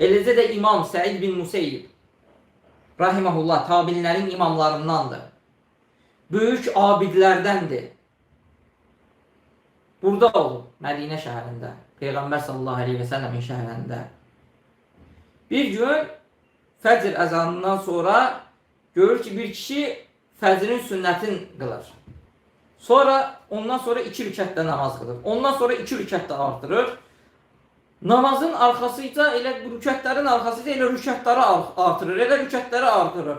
Eləcə də İmam Səid bin Museyyib rahimehullah tabinlərin imamlarındandır. Böyük abidlərdəndir. Burada olub, Mədinə şəhərində, Peyğəmbər sallallahu əleyhi və səlləmin şəhərində. Bir gün fəcr əzanından sonra görür ki, bir kişi fəcrin sünnətini qılır. Sonra ondan sonra 2 rükət də namaz qılır. Ondan sonra 2 rükət də artırır. Namazın arxasıca elə rükətlərin arxasıca elə rükətləri artırır, elə rükətləri artırır.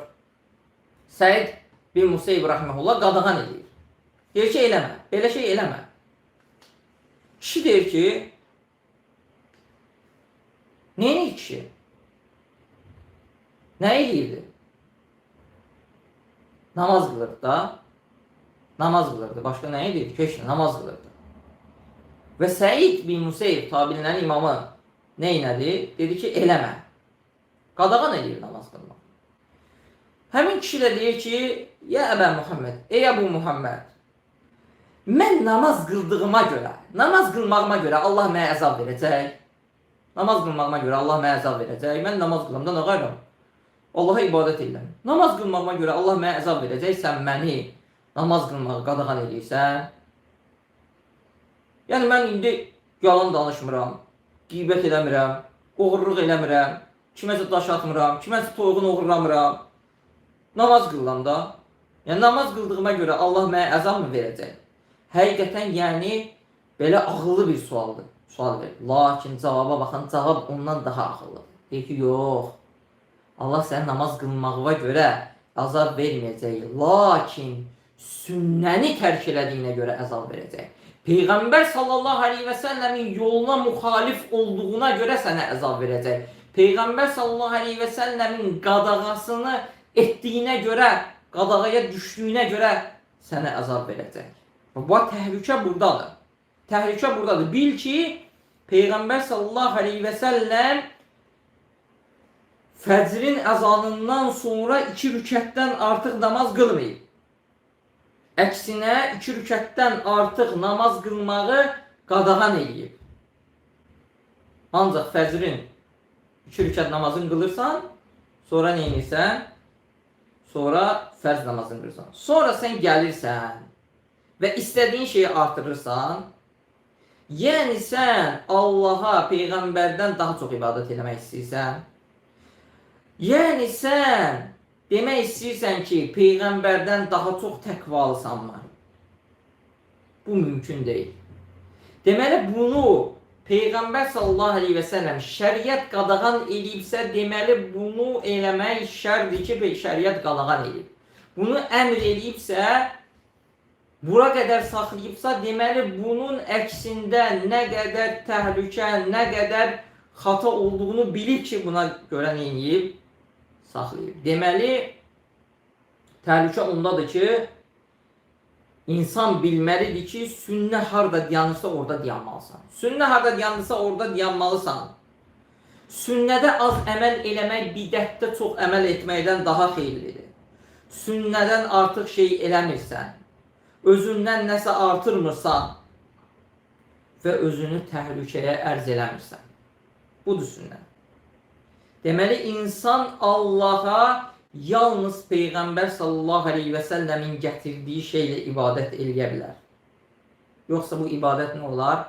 Səid bin Museyyib rahimehullah qadağan eləyir. Deyir ki, eləmə, belə şey eləmə. Kişi deyir ki, neyini kişi? Nə eləyirdi? Namaz qılırdı da. Namaz qılırdı. Başqa nə edirdi? Heç nə, namaz qılırdı. Və Səid bin Museyyib tabinlərin imamı nə elədi? Dedi ki, eləmə. Qadağan eləyir namaz qılmaq. Həmin kişi də deyir ki, ya Əbə Muhammed, ey Əbu Muhammed, mən namaz qıldığıma görə, namaz qılmağıma görə Allah mənə əzab verəcək. Namaz qılmağıma görə Allah mənə əzab verəcək. Mən namaz qılamda nə qayram? Allaha ibadət edirəm. Namaz qılmağıma görə Allah mənə əzab verəcək. Sən məni namaz qılmağı qadağan eləyirsən. Yəni mən indi yalan danışmıram, qeybət eləmirəm, oğurluq eləmirəm, kiməsə daş atmıram, kiməsə toyuğunu oğurlamıram. Namaz qılıram da. Yəni namaz qıldığıma görə Allah mənə əzab mı verəcək? Həqiqətən yəni belə ağıllı bir sualdır. Sual verir. Lakin cavaba baxın, cavab ondan daha ağıllıdır. Deyir ki, yox. Allah sənə namaz qılmağına görə əzab verməyəcək. Lakin sünnəni tərk elədiyinə görə əzab verəcək. Peyğəmbər sallallahu əleyhi və səlləmin yoluna müxalif olduğuna görə sənə əzab verəcək. Peyğəmbər sallallahu əleyhi və səlləmin qadağasını etdiyinə görə, qadağaya düşdüyünə görə sənə əzab verəcək. Bu təhlükə buradadır. Təhlükə buradadır. Bil ki, Peyğəmbər sallallahu əleyhi və səlləm fəcrin əzanından sonra 2 rükətdən artıq namaz qılmayıb. Əksinə 2 rükətdən artıq namaz qılmağı qadağan eləyib. Ancaq fəcrin 2 rükət namazını qılırsan, sonra nə edirsən? Sonra fərz namazını qılırsan. Sonra sən gəlirsən və istədiyin şeyi artırırsan. Yəni sən Allaha, peyğəmbərdən daha çox ibadət eləmək istəyirsən. Yəni sən demək istəyirsən ki, peyğəmbərdən daha çox təqvalısan mı? Bu mümkün deyil. Deməli bunu Peyğəmbər sallallahu əleyhi və səlləm şəriət qadağan eləyibsə, deməli bunu eləmək şərdir ki, şəriət qadağan eləyib. Bunu əmr eləyibsə, bura qədər saxlayıbsa, deməli bunun əksində nə qədər təhlükə, nə qədər xata olduğunu bilir ki, buna görə nə eləyib? Saxlayıb. Deməli, təhlükə ondadır ki, insan bilməlidir ki, sünnə harda dayanırsa orada dayanmalısan. Sünnə harda dayanırsa orada dayanmalısan. Sünnədə az əməl eləmək bidətdə çox əməl etməkdən daha xeyirlidir. Sünnədən artıq şey eləmirsən, özündən nəsə artırmırsan və özünü təhlükəyə ərz eləmirsən. Budur sünnə. Deməli, insan Allaha yalnız Peyğəmbər sallallahu əleyhi və səlləmin gətirdiyi şeylə ibadət eləyə bilər. Yoxsa bu ibadət nə olar?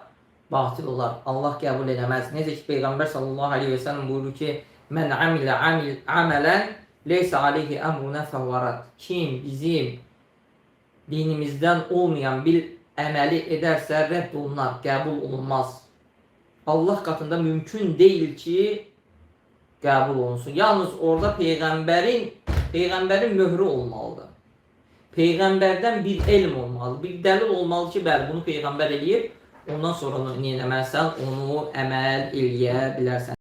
Batil olar. Allah qəbul eləməz. Necə ki Peyğəmbər sallallahu əleyhi və səlləm buyurur ki: "Mən amilə amil aməlan leysa aleyhi emruna fehuve rad." Kim bizim dinimizdən olmayan bir əməli edərsə rədd olunar, qəbul olunmaz. Allah qatında mümkün deyil ki, qəbul olunsun. Yalnız orada peyğəmbərin möhrü olmalıdır. Peyğəmbərdən bir elm olmalıdır, bir dəlil olmalı ki, bəli, bunu peyğəmbər eləyib. Ondan sonra onu nə etməlisən? Onu əməl eləyə bilərsən.